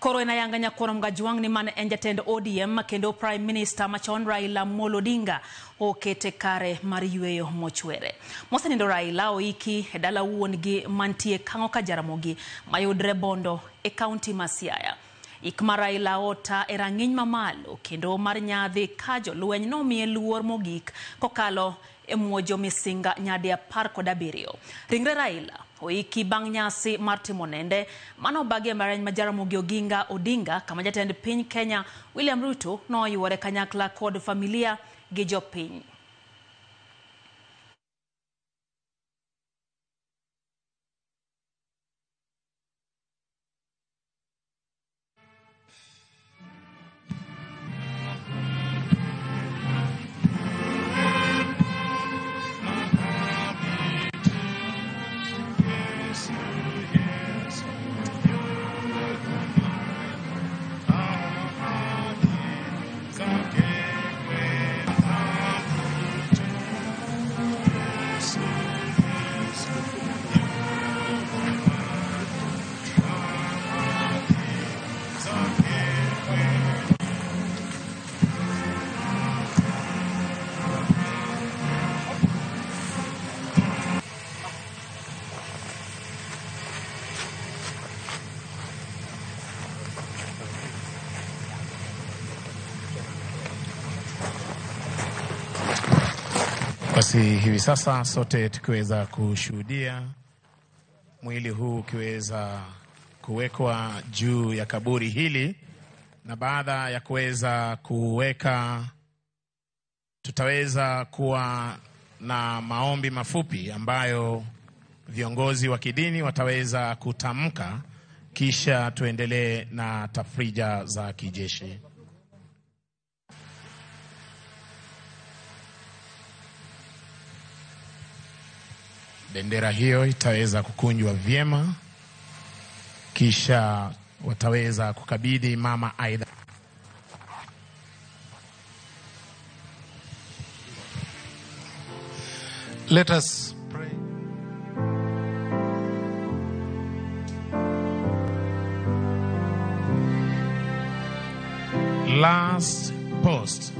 Koro en ayanga nyakwar Mgajwang' ni mane en jatend ODM kendo Prime Minister machon Raila Amolo Odinga okete kare mar yweyo mochwere. Mosenindo Raila oiki e dala wuon-gi mantie Kang'o ka Jaramogi mayudre Bondo e kaunti ma Siaya. Ik mar Raila ota e rang'iny mamalo kendo mar nyadhi ka jolweny nomiye luor mogik kokalo e muojo misinga nyadi 17. Ringre Raila oiki bang' nyasi mar timo nende mano obagi e mbalariany ma Jaramogi Oginga Odinga kama jatend piny Kenya William Ruto noyuore kanyakla kod familia gi jopiny. Basi hivi sasa sote tukiweza kushuhudia mwili huu ukiweza kuwekwa juu ya kaburi hili, na baada ya kuweza kuweka, tutaweza kuwa na maombi mafupi ambayo viongozi wa kidini wataweza kutamka, kisha tuendelee na tafrija za kijeshi. Bendera hiyo itaweza kukunjwa vyema, kisha wataweza kukabidhi mama aidha. Let us pray. Last post.